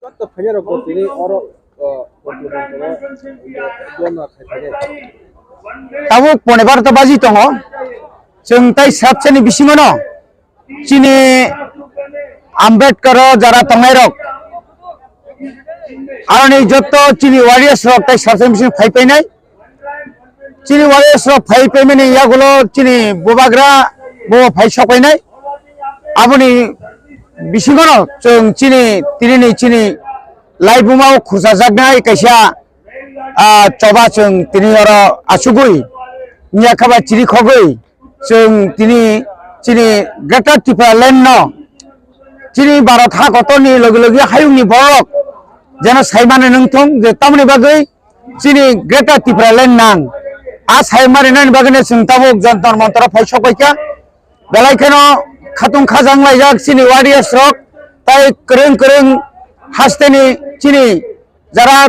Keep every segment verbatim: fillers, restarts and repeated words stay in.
Joto phainai rok bo tini oro, o, o, o, o, o, o, o, khai phainai. Tabuk pone barota baji tongo. Chwng tai sabchani bisingo no chini Ambedkar o jara tongnai rok, aroni joto chini warriors rok tai sabchani bisingo phai painai. Chini warriors rok phai paimani yagulo chini bubagra bo phai sok painai. Aboni bisingono chwng chini tinini chini laibuma o khusajaknai kaisa, ah, choba chwng tini oro achugwi, wngya khe ba chiri khogwi chwng tini chini Greater Tripura Land no chini Bharat ha kotorni logi logi hayungni borok jeno saimani nungthung je tamoni bagwi chini Greater Tripura Land nang. A sai marinani bagwino chwng tabuk Jantar Mantar phai sok paikha. Belai kheno khatung khajang laijak chini warriors rok, tai kwrwng kwrwng hasteni chini jara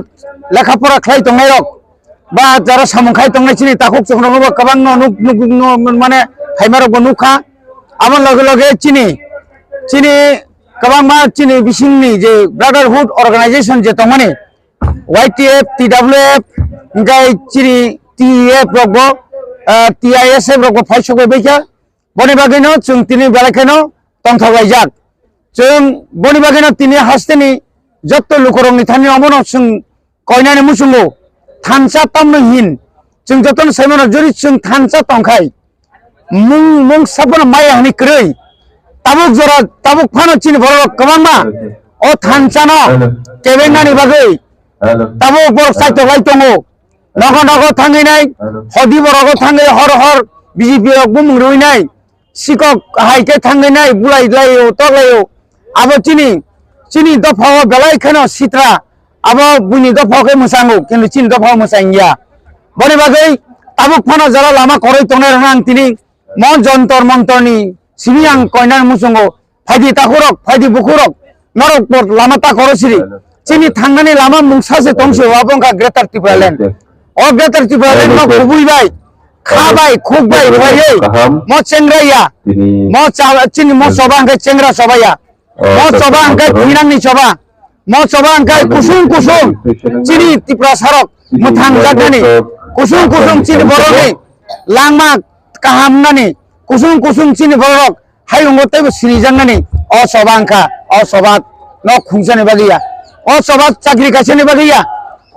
lekha pora khlai tongnai rok ba jara samung khai tongnai chini takhuk chuknogo bo kwbangno nuk, nuk, nuk, mane phaima rokbo nukha. Abo loge loge chini, chini kwbangma chini bisingni je brotherhood organization je tongmani, Y T F, T W F, hingke chini T E F rok bo, ah, T I S F rok bo phai sogwi baikha. Boni bagwino chwng tini belai kheno tongthok laijak. Chwng boni bagwino tini hasteni jotto lukurokni thani omono chwng koinani muchungo thansa tamno hin. Chwng jotono saimano jori chwng thansa tongkhai. Mung, mung sabono maya hwnwi kwrwi. Tabuk jora, tabuk phano chini borok kwbangma o thansano kebengnani bagwi tabuk borok chaitok lai tongo. Nogo nogo thangwi nai, hodi borogo thangwi hor hor B J P rok bumung rwi nai, sikok hai khe thangwi nai, bulai laio, tok laio. Abo chini, chini dopha o belai kheno sitra, abo buini dopha o khe mwchango, kintu chini dopha o mwchang ya. Boni bagwi tabuk phano jora lama koroi tongnai rokno ang tini mo Jantar Mantarni simi ang koinani muchungo, phaidi takhurok, phaidi bukhurok, norok bo lama ta koro siri. Chini thangnani lama mungsa se tongsi, abo wngkha Greater Tripura Land. O Greater Tripura Land no kubui bai, kha bai, khuk bai, rwbai, mo chengra ya, mo cha-, chini mo choba hwnkhe chengra choba ya. Mo choba hwnkhe thinangni choba. Mo choba hwnkhe kusung kusung chini Tiprasarok mwthang jaknani, kusung kusung chini borokni langma kaham wngnani, kusung kusung chini borok hayungo teibo sinijaknani. O choba wngkha, o choba nok khungsani bagwi ya, o choba chakri kaisani bagwi ya,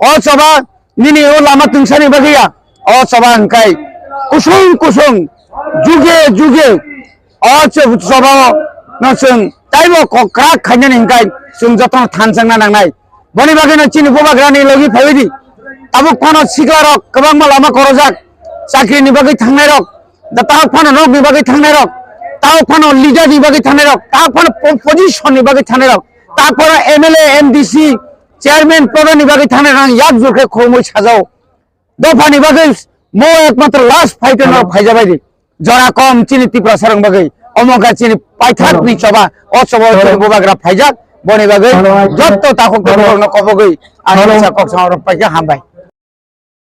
o choba nini o lama tungsani bagwi ya, o choba hwnkhe kusung kusung juge juge o cho-, choba o no chwng taibo kok krak khainani hwnkhe chwng jotono thanchangna nangnai. Boni bagwino chini bubagrani logi phaiwi di. Tabuk phano siklarok kwbangma lama korojak, chakrini bagwi thangnairok, da tabuk phano nokni bagwi thangnairok, tabuk phano leaderni bagwi thangnairok, tabuk phano po-, position ni bagwi thangnairok, tabuk phano M L A, M D C, chairman, pradhan ni bagwi thangnairok ang yak jur khe khulumui sajao. Dophani bagwi mo ekmatro last fight no phaijabai di. Jora kom chini Tiprasarok bagwi. Omo wngkha chini paithak ni choba. O choba o chini bubagra phaijak. Boni bagwi jotto takhuk takhuk no kobogwi. Ani sa kok sa rok paikha hambai.